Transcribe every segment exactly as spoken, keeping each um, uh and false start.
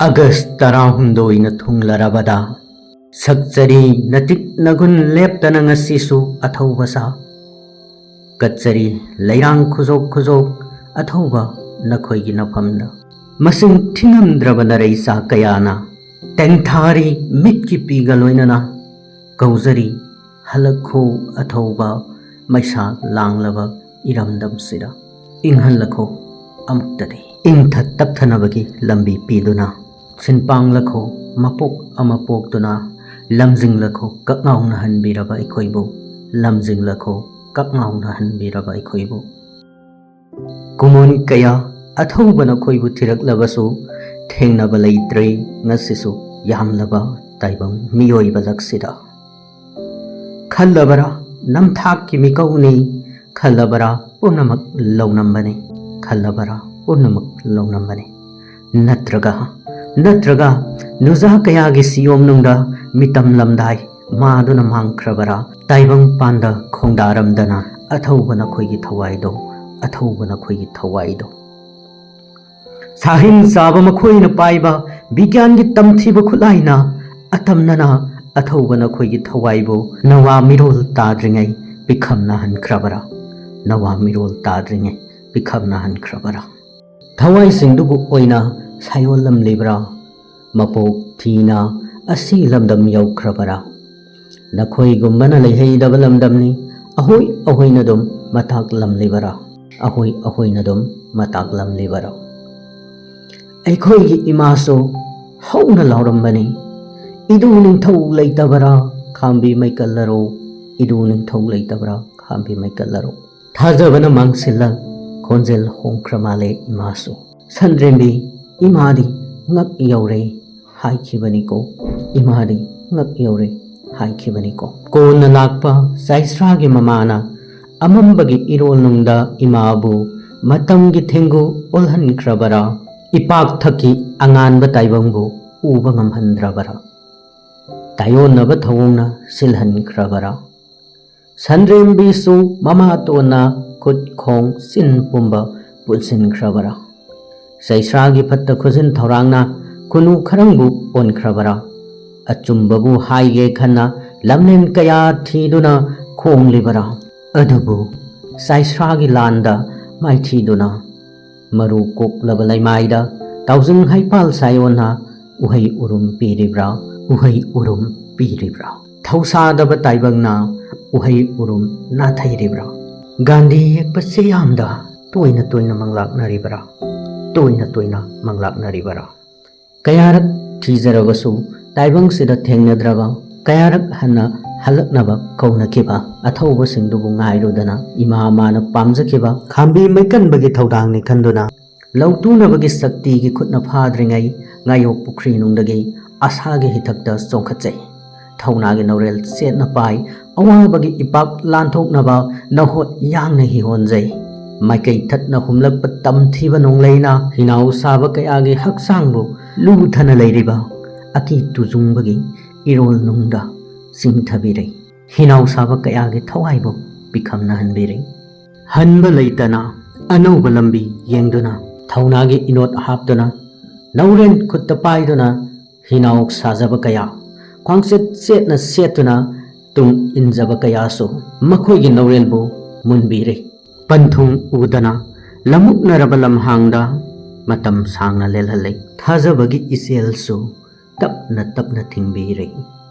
ꯑꯒꯁ ꯇꯔꯥꯍꯨꯝꯗꯣꯏꯅ ꯊꯨꯡꯂꯔꯕꯗ, ꯁꯛꯆꯔꯤ ꯅꯇꯤꯛ ꯅꯒꯨꯟ ꯂꯦꯞꯇꯅ ꯉꯁꯤꯁꯨ ꯑꯊꯧꯕ ꯁꯥ꯫ ꯀꯠꯆꯔꯤ ꯂꯩꯔꯥꯡ ꯈꯨꯖꯣꯛ ꯈꯨꯖꯣꯛ ꯑꯊꯧꯕ ꯅꯈꯣꯏꯒꯤ ꯅꯐꯝꯗ꯫ ꯃꯁꯤꯡ ꯊꯤꯉꯝꯗ꯭ꯔꯕ ꯅꯔꯩ ꯆꯥ ꯀꯌꯥꯅ ꯇꯦꯡꯊꯥꯔꯤ ꯃꯤꯠꯀꯤ ꯄꯤꯒ ꯂꯣꯏꯅꯅ꯫ ꯀꯧꯖꯔꯤ ꯍꯜꯂꯛꯈꯣ ꯑꯊꯧꯕ ꯃꯩꯁꯥ ꯂꯥꯡꯂꯕ ꯏꯔꯝꯗꯝꯁꯤꯗ꯫ ꯏꯪꯍꯜꯂꯈꯣ ꯑꯃꯨꯛꯇꯗꯤ꯫ ꯏꯪꯊ ꯇꯞꯊꯅꯕꯒꯤ ꯂꯝꯕꯤ ꯄꯤꯗꯨꯅ꯫ ꯁꯤꯟꯄꯥꯡꯂꯈꯣ ꯃꯄꯣꯛ ꯑꯃ ꯄꯣꯛꯇꯨꯅ꯫ ꯂꯝꯖꯤꯡꯂꯈꯣ ꯀꯛꯉꯥꯎꯅ ꯍꯟꯕꯤꯔꯕ ꯑꯩꯈꯣꯏꯕꯨ꯫ ꯂꯝꯖꯤꯡꯂꯈꯣ ꯀꯛꯉꯥꯎꯅ ꯍꯟꯕꯤꯔꯕ ꯑꯩꯈꯣꯏꯕꯨ꯫ ꯀꯨꯃꯣꯟ ꯀꯌꯥ ꯑꯊꯧꯕ ꯅꯈꯣꯏꯕꯨ ꯊꯤꯔꯛꯂꯕꯁꯨ ꯊꯦꯡꯅꯕ ꯂꯩꯇ꯭ꯔꯦ ꯉꯁꯤꯁꯨ ꯌꯥꯝꯂꯕ ꯇꯥꯏꯕꯪ ꯃꯤꯑꯣꯏꯕ ꯂꯛꯁꯤꯗ꯫ ꯈꯜꯂꯕꯔꯥ ꯅꯝꯊꯥꯛꯀꯤ ꯃꯤꯀꯧꯅꯤ? ꯈꯜꯂꯕꯔꯥ ꯄꯨꯝꯅꯃꯛ ꯂꯧꯅꯝꯕꯅꯤ? ꯈꯜꯂꯕꯔꯥ ꯄꯨꯝꯅꯃꯛ ꯂꯧꯅꯝꯕꯅꯤ? ꯅꯠꯇ꯭ꯔꯒ, ꯅꯠꯇ꯭ꯔꯒ ꯅꯨꯖꯥ ꯀꯌꯥꯒꯤ ꯁꯤꯌꯣꯝꯅꯨꯡꯗ ꯃꯤꯇꯝ ꯂꯝꯗꯥꯏ ꯃꯥꯗꯨꯅ ꯃꯥꯡꯈ꯭ꯔꯕꯔꯥ? ꯇꯥꯏꯕꯪ ꯄꯥꯟꯗ ꯈꯣꯡꯗꯥꯔꯝꯗꯅ ꯑꯊꯧꯕ ꯅꯈꯣꯏꯒꯤ ꯊꯋꯥꯏꯗꯣ, ꯑꯊꯧꯕ ꯅꯈꯣꯏꯒꯤ ꯊꯋꯥꯏꯗꯣ꯫ ꯁꯥꯍꯤꯟ ꯆꯥꯕ ꯃꯈꯣꯏꯅ ꯄꯥꯏꯕ ꯕꯤꯒ꯭ꯌꯥꯟꯒꯤ ꯇꯝꯊꯤꯕ ꯈꯨꯠꯂꯥꯏꯅ ꯑꯇꯝꯅꯅ ꯑꯊꯧꯕ ꯅꯈꯣꯏꯒꯤ ꯊꯋꯥꯏꯕꯨ ꯅꯋꯥ ꯃꯤꯔꯣꯜ ꯇꯥꯗ꯭ꯔꯤꯉꯩ ꯄꯤꯈꯝꯅꯍꯟꯈ꯭ꯔꯕꯔꯥ? ꯅꯋꯥ ꯃꯤꯔꯣꯜ ꯇꯥꯗ꯭ꯔꯤꯉꯩ ꯄꯤꯈꯝꯅꯍꯟꯈ꯭ꯔꯕꯔꯥ? ꯊꯋꯥꯏꯁꯤꯡꯗꯨꯕꯨ ꯑꯣꯏꯅ ꯁꯥꯌꯣꯜꯂꯝꯂꯤꯕ꯭ꯔꯥ? ꯃꯄꯣꯛ ꯊꯤꯅ ꯑꯁꯤ ꯂꯝꯗꯝ ꯌꯧꯈ꯭ꯔꯕꯔꯥ? ꯅꯈꯣꯏꯒꯨꯝꯕꯅ ꯂꯩꯍꯩꯗꯕ ꯂꯝꯗꯝꯅꯤ꯫ ꯑꯍꯣꯏ ꯑꯍꯣꯏꯅ ꯑꯗꯨꯝ ꯃꯇꯥꯛꯂꯝꯂꯤꯕꯔꯥ? ꯑꯍꯣꯏ ꯑꯍꯣꯏꯅ ꯑꯗꯨꯝ ꯃꯇꯥꯛꯂꯝꯂꯤꯕꯔꯥ? ꯑꯩꯈꯣꯏꯒꯤ ꯏꯃꯥꯁꯨ ꯍꯧꯅ ꯂꯥꯎꯔꯝꯕꯅꯤ, "ꯏꯗꯨ ꯅꯤꯡꯊꯧ ꯂꯩꯇꯕꯔꯥ? ꯈꯥꯝꯕꯤ ꯃꯩꯀꯜꯂꯔꯣ, ꯏꯗꯨ ꯅꯤꯡꯊꯧ ꯂꯩꯇꯕꯔꯥ? ꯈꯥꯝꯕꯤ ꯃꯩꯀꯜꯂꯔꯣ?" ꯊꯥꯖꯕꯅ ꯃꯥꯡꯁꯤꯜꯂ ꯈꯣꯟꯖꯦꯜ ꯍꯣꯡꯈ꯭ꯔ ꯃꯥꯜꯂꯦ ꯏꯃꯥꯁꯨ꯫ ꯁꯟꯗ꯭ꯔꯦꯝꯕꯤ, ꯏꯃꯥꯗꯤ ꯉꯛ ꯌꯧꯔꯦ ꯍꯥꯏꯈꯤꯕꯅꯤꯀꯣ, ꯏꯃꯥꯗꯤ ꯉꯛ ꯌꯧꯔꯦ ꯍꯥꯏꯈꯤꯕꯅꯤꯀꯣ꯫ ꯀꯣꯟꯅ ꯂꯥꯛꯄ ꯆꯥꯏꯁ꯭ꯔꯥꯒꯤ ꯃꯃꯥꯅ ꯑꯃꯝꯕꯒꯤ ꯏꯔꯣꯜꯅꯨꯡꯗ ꯏꯃꯥꯕꯨ ꯃꯇꯝꯒꯤ ꯊꯦꯡꯒꯨ ꯑꯣꯜꯍꯟꯈ꯭ꯔꯕꯔꯥ? ꯏꯄꯥꯛꯊꯛꯀꯤ ꯑꯉꯥꯟꯕ ꯇꯥꯏꯕꯪꯕꯨ ꯎꯕ ꯉꯝꯍꯟꯗ꯭ꯔꯕꯔꯥ? ꯇꯥꯏꯑꯣꯟꯅꯕ ꯊꯧꯑꯣꯡꯅ ꯁꯤꯜꯍꯟꯈ꯭ꯔꯕꯔꯥ? ꯁꯟꯗ꯭ꯔꯦꯝꯕꯤꯁꯨ ꯃꯃꯥꯇꯣꯟꯅ ꯈꯨꯠ ꯈꯣꯡ ꯆꯤꯟ ꯄꯨꯝꯕ ꯄꯨꯟꯁꯤꯟꯈ꯭ꯔꯕꯔꯥ? ꯆꯩꯁ꯭ꯔꯥꯒꯤ ꯐꯠꯇ ꯈꯨꯖꯤꯟ ꯊꯧꯔꯥꯡꯅ ꯈꯨꯅꯨ ꯈꯔꯪꯕꯨ ꯑꯣꯟꯈ꯭ꯔꯕꯔꯥ? ꯑꯆꯨꯝꯕꯕꯨ ꯍꯥꯏꯒꯦ ꯈꯟꯅ ꯂꯝꯂꯦꯟ ꯀꯌꯥ ꯊꯤꯗꯨꯅ ꯈꯣꯡꯂꯤꯕꯔꯥ? ꯑꯗꯨꯕꯨ ꯆꯥꯏꯁ꯭ꯔꯥꯒꯤ ꯂꯥꯟꯗ ꯃꯥꯏꯊꯤꯗꯨꯅ ꯃꯔꯨ ꯀꯣꯛꯂꯕ ꯂꯩꯃꯥꯏꯗ ꯇꯥꯎꯖꯤꯡ ꯍꯩꯄꯥꯜ ꯁꯥꯏꯑꯣꯟꯅ ꯎꯍꯩ ꯎꯔꯨꯝ ꯄꯤꯔꯤꯕ꯭ꯔꯥ? ꯎꯍꯩ ꯎꯔꯨꯝ ꯄꯤꯔꯤꯕ꯭ꯔꯥ? ꯊꯧꯁꯥꯗꯕ ꯇꯥꯏꯕꯪꯅ ꯎꯍꯩ ꯎꯔꯨꯝ ꯅꯥꯊꯩꯔꯤꯕ꯭ꯔꯥ? ꯒꯥꯟꯙꯤ ꯌꯦꯛꯄ ꯆꯦꯌꯥꯝꯗ ꯇꯣꯏꯅ ꯇꯣꯏꯅ ꯃꯪꯂꯥꯛꯅꯔꯤꯕꯔꯥ? ꯇꯣꯏꯅ ꯇꯣꯏꯅ ꯃꯪꯂꯥꯛꯅꯔꯤꯕꯔꯥ? ꯀꯌꯥꯔꯛ ꯊꯤꯖꯔꯕꯁꯨ ꯇꯥꯏꯕꯪꯁꯤꯗ ꯊꯦꯡꯅꯗ꯭ꯔꯕ, ꯀꯌꯥꯔꯛ ꯍꯟꯅ ꯍꯜꯂꯛꯅꯕ ꯀꯧꯅꯈꯤꯕ ꯑꯊꯧꯕꯁꯤꯡꯗꯨꯕꯨ ꯉꯥꯏꯔꯨꯗꯅ ꯏꯃꯥ ꯃꯥꯅ ꯄꯥꯝꯖꯈꯤꯕ ꯈꯥꯝꯕꯤ ꯃꯩꯀꯟꯕꯒꯤ ꯊꯧꯗꯥꯡꯅꯤ ꯈꯟꯗꯨꯅ ꯂꯧꯇꯨꯅꯕꯒꯤ ꯁꯛꯇꯤꯒꯤ ꯈꯨꯠꯅ ꯐꯥꯗ꯭ꯔꯤꯉꯩ ꯉꯥꯌꯣꯛ ꯄꯨꯈ꯭ꯔꯤ ꯅꯨꯡꯗꯒꯤ ꯑꯁꯥꯒꯤ ꯍꯤꯊꯛꯇ ꯆꯣꯡꯈꯠꯆꯩ꯫ ꯊꯧꯅꯥꯒꯤ ꯅꯧꯔꯦꯜ ꯆꯦꯠꯅ ꯄꯥꯏ, ꯑꯋꯥꯕꯒꯤ ꯏꯄꯥꯛ ꯂꯥꯟꯊꯣꯛꯅꯕ ꯅꯍꯣꯠ ꯌꯥꯡꯅ ꯍꯤꯍꯣꯟꯖꯩ꯫ ꯃꯥꯏꯀꯩ ꯊꯠꯅ ꯍꯨꯝꯂꯛꯄ ꯇꯝꯊꯤꯕ ꯅꯣꯡꯂꯩꯅ ꯍꯤꯅꯥꯎ ꯁꯥꯕ ꯀꯌꯥꯒꯤ ꯍꯛꯆꯥꯡꯕꯨ ꯂꯨꯊꯅ ꯂꯩꯔꯤꯕ ꯑꯀꯤ ꯇꯨꯖꯨꯡꯕꯒꯤ ꯏꯔꯣꯜ ꯅꯨꯡꯗ ꯆꯤꯡꯊꯕꯤꯔꯦ꯫ ꯍꯤꯅꯥꯎ ꯁꯥꯕ ꯀꯌꯥꯒꯤ ꯊꯋꯥꯏꯕꯨ ꯄꯤꯈꯝꯅꯍꯟꯕꯤꯔꯦ꯫ ꯍꯟꯕ ꯂꯩꯇꯅ ꯑꯅꯧꯕ ꯂꯝꯕꯤ ꯌꯦꯡꯗꯨꯅ, ꯊꯧꯅꯥꯒꯤ ꯏꯅꯣꯠ ꯍꯥꯞꯇꯨꯅ, ꯅꯧꯔꯦꯟ ꯈꯨꯠꯇ ꯄꯥꯏꯗꯨꯅ, ꯍꯤꯅꯥꯎ ꯁꯥꯖꯕ ꯀꯌꯥ ꯈ꯭ꯋꯥꯡꯆꯦꯠ ꯆꯦꯠꯅ ꯁꯦꯠꯇꯨꯅ ꯇꯨꯡ ꯏꯟꯖꯕ ꯀꯌꯥꯁꯨ ꯃꯈꯣꯏꯒꯤ ꯅꯧꯔꯦꯜꯕꯨ ꯃꯨꯟꯕꯤꯔꯦ꯫ ꯄꯟꯊꯨꯡ ꯎꯗꯅ ꯂꯝꯃꯨꯛꯅꯔꯕ ꯂꯝꯍꯥꯡꯗ ꯃꯇꯝ ꯁꯥꯡꯅ ꯂꯦꯜꯍꯜꯂꯦ꯫ ꯊꯥꯖꯕꯒꯤ ꯏꯆꯦꯜꯁꯨ ꯇꯞꯅ ꯇꯞꯅ ꯊꯤꯡꯕꯤꯔꯦ꯫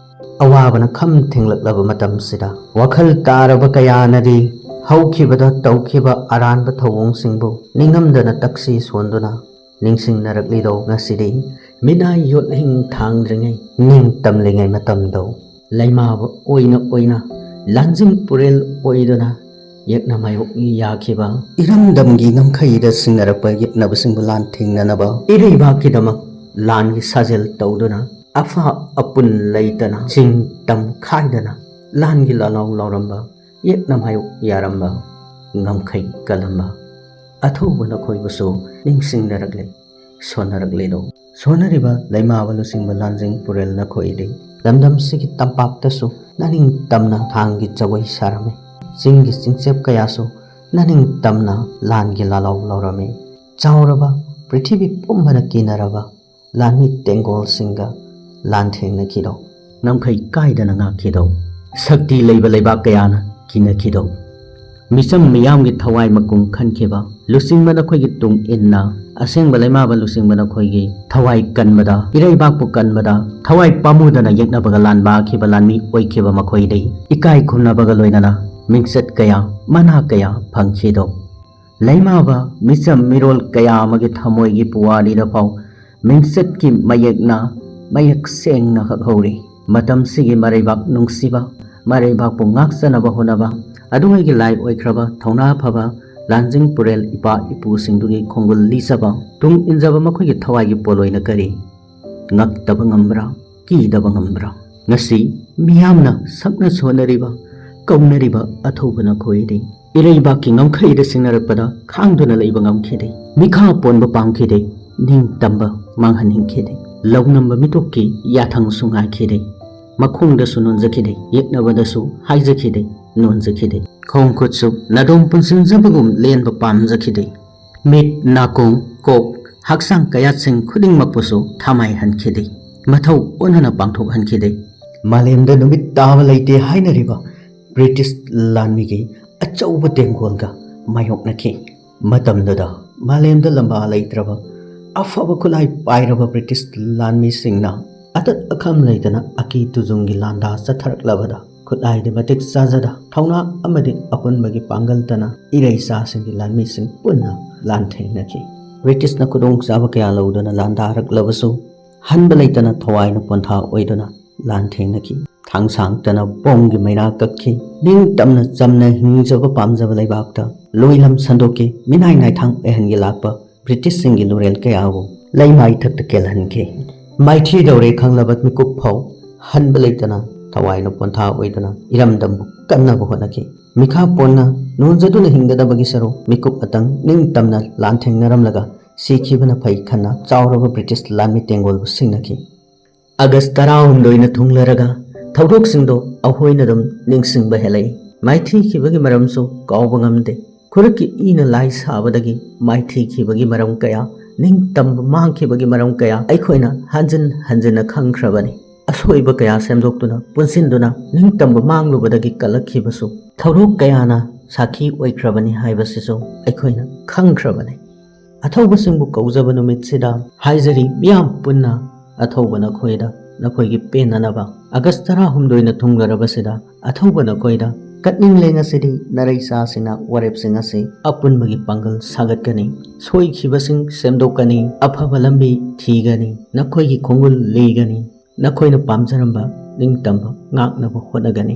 ꯑꯋꯥꯕꯅ ꯈꯝ ꯊꯦꯡꯂꯛꯂꯕ ꯃꯇꯝꯁꯤꯗ ꯋꯥꯈꯜ ꯇꯥꯔꯕ ꯀꯌꯥꯅꯗꯤ ꯍꯧꯈꯤꯕꯗ ꯇꯧꯈꯤꯕ ꯑꯔꯥꯟꯕ ꯊꯧꯑꯣꯡꯁꯤꯡꯕꯨ ꯅꯤꯡꯉꯝꯗꯅ ꯇꯛꯁꯤ ꯁꯣꯟꯗꯨꯅ ꯅꯤꯡꯁꯤꯡꯅꯔꯛꯂꯤꯗꯣ ꯉꯁꯤꯗꯤ? ꯃꯤꯅꯥꯏ ꯌꯣꯠꯍꯤꯡ ꯊꯥꯡꯗ꯭ꯔꯤꯉꯩ ꯅꯤꯡ ꯇꯝꯂꯤꯉꯩ ꯃꯇꯝꯗꯣ ꯂꯩꯃꯥꯕ ꯑꯣꯏꯅ ꯑꯣꯏꯅ ꯂꯥꯟꯖꯤꯡ ꯄꯨꯔꯦꯜ ꯑꯣꯏꯗꯨꯅ ꯌꯦꯛꯅ ꯃꯥꯌꯣꯛ ꯌꯥꯈꯤꯕ ꯏꯔꯝꯗꯝꯒꯤ ꯉꯝꯈꯩꯗ ꯁꯤꯡꯅꯔꯛꯄ ꯌꯦꯛꯅꯕꯁꯤꯡꯕꯨ ꯂꯥꯟ ꯊꯦꯡꯅꯅꯕ ꯏꯔꯩꯕꯥꯛꯀꯤꯗꯃꯛ ꯂꯥꯟꯒꯤ ꯁꯥꯖꯦꯜ ꯇꯧꯗꯨꯅ ꯑꯐ ꯑꯄꯨꯟ ꯂꯩꯇꯅ ꯆꯤꯡ ꯇꯝ ꯈꯥꯏꯗꯅ ꯂꯥꯟꯒꯤ ꯂꯥꯂꯥꯎ ꯂꯥꯎꯔꯝꯕ, ꯌꯦꯛꯅ ꯃꯥꯌꯣꯛ ꯌꯥꯔꯝꯕ, ꯉꯝꯈꯩ ꯀꯜꯂꯝꯕ ꯑꯊꯧꯕ ꯅꯈꯣꯏꯕꯨꯁꯨ ꯅꯤꯡꯁꯤꯡꯅꯔꯛꯂꯦ, ꯁꯣꯟꯅꯔꯛꯂꯦꯗꯣ꯫ ꯁꯣꯟꯅꯔꯤꯕ ꯂꯩꯃꯥꯕ ꯂꯨꯆꯤꯡꯕ ꯂꯥꯟꯖꯤꯡ ꯄꯨꯔꯦꯜ ꯅꯈꯣꯏꯗꯤ ꯂꯝꯗꯝꯁꯤꯒꯤ ꯇꯝꯄꯥꯛꯇꯁꯨ ꯅꯅꯤꯡ ꯇꯝꯅ ꯊꯥꯡꯒꯤ ꯖꯒꯣꯏ ꯁꯥꯔꯝꯃꯤ꯫ ꯆꯤꯡꯒꯤ ꯆꯤꯡꯆꯦꯞ ꯀꯌꯥꯁꯨ ꯅꯅꯤꯡ ꯇꯝꯅ ꯂꯥꯟꯒꯤ ꯂꯥꯂꯥꯎ ꯂꯧꯔꯝꯃꯤ꯫ ꯆꯥꯎꯔꯕ ꯄ꯭ꯔꯤꯊꯤꯕꯤ ꯄꯨꯝꯕꯅ ꯀꯤꯅꯔꯕ ꯂꯥꯟꯃꯤ ꯇꯦꯡꯒꯣꯜꯁꯤꯡꯒ ꯂꯥꯟꯊꯦꯡꯅꯈꯤꯗꯧ, ꯉꯝꯈꯩ ꯀꯥꯏꯗꯅ ꯉꯥꯛꯈꯤꯗꯧ, ꯁꯛꯇꯤ ꯂꯩꯕ ꯂꯩꯕꯥꯛ ꯀꯌꯥꯅ ꯀꯤꯅꯈꯤꯗꯧ, ꯃꯤꯆꯝ ꯃꯤꯌꯥꯝꯒꯤ ꯊꯋꯥꯏ ꯃꯀꯨꯡ ꯈꯟꯈꯤꯕ ꯂꯨꯆꯤꯡꯕ ꯅꯈꯣꯏꯒꯤ ꯇꯨꯡ ꯏꯟꯅ, ꯑꯁꯦꯡꯕ ꯂꯩꯃꯥꯕ ꯂꯨꯆꯤꯡꯕ ꯅꯈꯣꯏꯒꯤ ꯊꯋꯥꯏ ꯀꯟꯕꯗ, ꯏꯔꯩꯕꯥꯛꯄꯨ ꯀꯟꯕꯗ ꯊꯋꯥꯏ ꯄꯥꯝꯃꯨꯗꯅ ꯌꯦꯛꯅꯕꯒ ꯂꯥꯟ ꯃꯥꯈꯤꯕ ꯂꯥꯟꯃꯤ ꯑꯣꯏꯈꯤꯕ ꯃꯈꯣꯏꯗꯒꯤ ꯏꯀꯥꯏ ꯈꯨꯝꯅꯕꯒ ꯂꯣꯏꯅꯅ ꯃꯤꯡꯆꯠ ꯀꯌꯥ, ꯃꯅꯥ ꯀꯌꯥ ꯐꯪꯈꯤꯗꯧ, ꯂꯩꯃꯥꯕ ꯃꯤꯆꯝ ꯃꯤꯔꯣꯜ ꯀꯌꯥ ꯑꯃꯒꯤ ꯊꯃꯣꯏꯒꯤ ꯄꯨꯋꯥꯔꯤꯗ ꯐꯥꯎ ꯃꯤꯡꯆꯠꯀꯤ ꯃꯌꯦꯛꯅ ꯃꯌꯦꯛ ꯁꯦꯡꯅ ꯍꯛꯍꯧꯔꯤ꯫ ꯃꯇꯝꯁꯤꯒꯤ ꯃꯔꯩꯕꯥꯛ ꯅꯨꯡꯁꯤꯕ, ꯃꯔꯩꯕꯥꯛꯄꯨ ꯉꯥꯛꯆꯅꯕ ꯍꯣꯠꯅꯕ ꯑꯗꯨꯉꯩꯒꯤ ꯂꯥꯏ ꯑꯣꯏꯈ꯭ꯔꯕ ꯊꯧꯅꯥ ꯐꯕ ꯂꯥꯟꯖꯤꯡ ꯄꯨꯔꯦꯜ ꯏꯄꯥ ꯏꯄꯨꯁꯤꯡꯗꯨꯒꯤ ꯈꯣꯡꯒꯨꯜ ꯂꯤꯆꯕ, ꯇꯨꯡ ꯏꯟꯖꯕ ꯃꯈꯣꯏꯒꯤ ꯊꯋꯥꯏꯒꯤ ꯄꯣꯠꯂꯣꯏꯅ ꯀꯔꯤ ꯉꯛꯇꯕ ꯉꯝꯕ꯭ꯔꯥ, ꯀꯤꯗꯕ ꯉꯝꯕ꯭ꯔꯥ? ꯉꯁꯤ ꯃꯤꯌꯥꯝꯅ ꯁꯛꯅ ꯁꯣꯟꯅꯔꯤꯕ, ꯀꯧꯅꯔꯤꯕ ꯑꯊꯧꯕ ꯅꯈꯣꯏꯗꯤ ꯏꯔꯩꯕꯥꯛꯀꯤ ꯉꯝꯈꯩꯗ ꯁꯤꯡꯅꯔꯛꯄꯗ ꯈꯥꯡꯗꯨꯅ ꯂꯩꯕ ꯉꯝꯈꯤꯗꯦ꯫ ꯃꯤꯈꯥ ꯄꯣꯟꯕ ꯄꯥꯝꯈꯤꯗꯦ꯫ ꯅꯤꯡꯇꯝꯕ ꯃꯥꯡꯍꯟꯅꯤꯡꯈꯤꯗꯦ꯫ ꯂꯧꯅꯝꯕ ꯃꯤꯇꯣꯞꯀꯤ ꯌꯥꯊꯪꯁꯨ ꯉꯥꯏꯈꯤꯗꯦ꯫ ꯃꯈꯣꯡꯗꯁꯨ ꯅꯣꯟꯖꯈꯤꯗꯦ꯫ ꯌꯦꯛꯅꯕꯗꯁꯨ ꯍꯥꯏꯖꯈꯤꯗꯦ, ꯅꯣꯟꯖꯈꯤꯗꯦ꯫ ꯈꯣꯡ ꯈꯨꯠꯁꯨ ꯅꯥꯗꯣꯝ ꯄꯨꯟꯁꯤꯟꯖꯕꯒꯨꯝ ꯂꯦꯟꯕ ꯄꯥꯝꯖꯈꯤꯗꯦ꯫ ꯃꯤꯠ, ꯅꯥꯀꯣꯡ, ꯀꯣꯛ, ꯍꯛꯆꯥꯡ ꯀꯌꯥꯠꯁꯤꯡ ꯈꯨꯗꯤꯡꯃꯛꯄꯨꯁꯨ ꯊꯥꯃꯥꯏꯍꯟꯈꯤꯗꯦ꯫ ꯃꯊꯧ ꯑꯣꯟꯅꯅ ꯄꯥꯡꯊꯣꯛꯍꯟꯈꯤꯗꯦ꯫ ꯃꯥꯂꯦꯝꯗ ꯅꯨꯃꯤꯠ ꯇꯥꯕ ꯂꯩꯇꯦ ꯍꯥꯏꯅꯔꯤꯕ ꯕ꯭ꯔꯤꯇꯤꯁ ꯂꯥꯟꯃꯤꯒꯤ ꯑꯆꯧꯕ ꯇꯦꯡꯒꯣꯜꯒ ꯃꯥꯌꯣꯛꯅꯈꯤ꯫ ꯃꯇꯝꯗꯨꯗ ꯃꯥꯂꯦꯝꯗ ꯂꯝꯕꯥ ꯂꯩꯇ꯭ꯔꯕ, ꯑꯐꯕ ꯈꯨꯠꯂꯥꯏ ꯄꯥꯏꯔꯕ ꯕ꯭ꯔꯤꯇꯤꯁ ꯂꯥꯟꯃꯤꯁꯤꯡꯅ ꯑꯇꯠ ꯑꯈꯝ ꯂꯩꯇꯅ ꯑꯀꯤ ꯇꯨꯖꯨꯡꯒꯤ ꯂꯥꯟꯗꯥ ꯆꯠꯊꯔꯛꯂꯕꯗ, ꯈꯨꯠꯂꯥꯏꯗꯤ ꯃꯇꯤꯛ ꯆꯥꯖꯗ, ꯊꯧꯅꯥ ꯑꯃꯗꯤ ꯑꯄꯨꯟꯕꯒꯤ ꯄꯥꯡꯒꯜꯇꯅ ꯏꯔꯩꯆꯥꯁꯤꯡꯒꯤ ꯂꯥꯟꯃꯤꯁꯤꯡ ꯄꯨꯟꯅ ꯂꯥꯟꯊꯦꯡꯅꯈꯤ꯫ ꯕ꯭ꯔꯤꯇꯤꯁꯅ ꯈꯨꯗꯣꯡꯆꯥꯕ ꯀꯌꯥ ꯂꯧꯗꯨꯅ ꯂꯥꯟꯗꯥꯔꯛꯂꯕꯁꯨ, ꯍꯟꯕ ꯂꯩꯇꯅ ꯊꯋꯥꯏꯅ ꯄꯣꯟꯊꯥ ꯑꯣꯏꯗꯨꯅ ꯂꯥꯟꯊꯦꯡꯅꯈꯤ꯫ ꯊꯥꯡ ꯁꯥꯡꯇꯅ ꯕꯣꯝꯒꯤ ꯃꯩꯔꯥ ꯀꯛꯈꯤ꯫ ꯅꯤꯡꯇꯝꯅ ꯆꯝꯅ ꯍꯤꯡꯖꯕ ꯄꯥꯝꯖꯕ ꯂꯩꯕꯥꯛꯇ ꯂꯣꯏꯂꯝ ꯁꯟꯗꯣꯛꯈꯤ꯫ ꯃꯤꯅꯥꯏ ꯅꯥꯏꯊꯥꯡ ꯑꯣꯏꯍꯟꯒꯦ ꯂꯥꯛꯄ ꯕ꯭ꯔꯤꯇꯤꯁꯁꯤꯡꯒꯤ ꯂꯨꯔꯦꯜ ꯀꯌꯥꯕꯨ ꯂꯩꯃꯥꯏ ꯊꯛꯇ ꯀꯦꯜꯍꯟꯈꯤ꯫ ꯃꯥꯏꯊꯤꯗꯧꯔꯦ ꯈꯪꯂꯕ ꯃꯤꯀꯨꯞ ꯐꯥꯎ ꯍꯟꯕ ꯂꯩꯇꯅ ꯊꯋꯥꯏꯅ ꯄꯣꯟꯊꯥ ꯑꯣꯏꯗꯨꯅ ꯏꯔꯝꯗꯝꯕꯨ ꯀꯟꯅꯕ ꯍꯣꯠꯅꯈꯤ꯫ ꯃꯤꯈꯥ ꯄꯣꯟꯅ ꯅꯣꯟꯖꯗꯨꯅ ꯍꯤꯡꯒꯗꯕꯒꯤ ꯁꯔꯨꯛ ꯃꯤꯀꯨꯞ ꯑꯇꯪ ꯅꯤꯡꯇꯝꯅ ꯂꯥꯟꯊꯦꯡꯅꯔꯝꯂꯒ ꯁꯤꯈꯤꯕꯅ ꯐꯩ ꯈꯟꯅ ꯆꯥꯎꯔꯕ ꯕ꯭ꯔꯤꯇꯤꯁ ꯂꯥꯟꯃꯤ ꯇꯦꯡꯒꯣꯜꯕꯨ ꯁꯤꯡꯅꯈꯤ꯫ ꯑꯥꯒꯁ ꯇꯔꯥꯍꯨꯝꯗꯣꯏꯅ ꯊꯨꯡꯂꯔꯒ ꯊꯧꯗꯣꯛꯁꯤꯡꯗꯣ ꯑꯩꯈꯣꯏꯅ ꯑꯗꯨꯝ ꯅꯤꯡꯁꯤꯡꯕ ꯍꯦꯜꯂꯛꯏ꯫ ꯃꯥꯏꯊꯤꯈꯤꯕꯒꯤ ꯃꯔꯝꯁꯨ ꯀꯥꯎꯕ ꯉꯝꯗꯦ꯫ ꯈꯨꯔꯛꯀꯤ ꯏꯅ ꯂꯥꯏ ꯁꯥꯕꯗꯒꯤ ꯃꯥꯏꯊꯤꯈꯤꯕꯒꯤ ꯃꯔꯝ ꯀꯌꯥ ꯅꯤꯡꯇꯝꯕ ꯃꯥꯡꯈꯤꯕꯒꯤ ꯃꯔꯝ ꯀꯌꯥ ꯑꯩꯈꯣꯏꯅ ꯍꯟꯖꯤꯟ ꯍꯟꯖꯤꯟꯅ ꯈꯪꯈ꯭ꯔꯕꯅꯤ꯫ ꯑꯁꯣꯏꯕ ꯀꯌꯥ ꯁꯦꯝꯗꯣꯛꯇꯨꯅ ꯄꯨꯟꯁꯤꯟꯗꯨꯅ ꯅꯤꯡꯇꯝꯕ ꯃꯥꯡꯂꯨꯕꯗꯒꯤ ꯀꯜꯂꯛꯈꯤꯕꯁꯨ ꯊꯧꯗꯣꯛ ꯀꯌꯥꯅ ꯁꯥꯈꯤ ꯑꯣꯏꯈ꯭ꯔꯕꯅꯤ ꯍꯥꯏꯕꯁꯤꯁꯨ ꯑꯩꯈꯣꯏꯅ ꯈꯪꯈ꯭ꯔꯕꯅꯤ꯫ ꯑꯊꯧꯕꯁꯤꯡꯕꯨ ꯀꯧꯖꯕ ꯅꯨꯃꯤꯠꯁꯤꯗ ꯍꯥꯏꯖꯔꯤ ꯃꯤꯌꯥꯝ ꯄꯨꯟꯅ, ꯑꯊꯧꯕ ꯅꯈꯣꯏꯗ ꯅꯈꯣꯏꯒꯤ ꯄꯦꯟꯅꯅꯕ ꯑꯥꯒꯁ ꯇꯔꯥꯍꯨꯝꯗꯣꯏꯅ ꯊꯨꯡꯂꯔꯕꯁꯤꯗ ꯑꯊꯧꯕ ꯅꯈꯣꯏꯗ ꯀꯠꯅꯤꯡꯂꯦꯡ ꯑꯁꯤꯗꯤ ꯅꯔꯩ ꯆꯥꯁꯤꯅ ꯋꯥꯔꯦꯞꯁꯤꯡ ꯑꯁꯤ ꯑꯄꯨꯟꯕꯒꯤ ꯄꯥꯡꯒꯜ ꯁꯥꯒꯠꯀꯅꯤ꯫ ꯁꯣꯏꯈꯤꯕꯁꯤꯡ ꯁꯦꯝꯗꯣꯛꯀꯅꯤ꯫ ꯑꯐꯕ ꯂꯝꯕꯤ ꯊꯤꯒꯅꯤ꯫ ꯅꯈꯣꯏꯒꯤ ꯈꯣꯡꯒꯨꯜ ꯂꯤꯒꯅꯤ꯫ ꯅꯈꯣꯏꯅ ꯄꯥꯝꯖꯔꯝꯕ ꯅꯤꯡꯇꯝꯕ ꯉꯥꯛꯅꯕ ꯍꯣꯠꯅꯒꯅꯤ꯫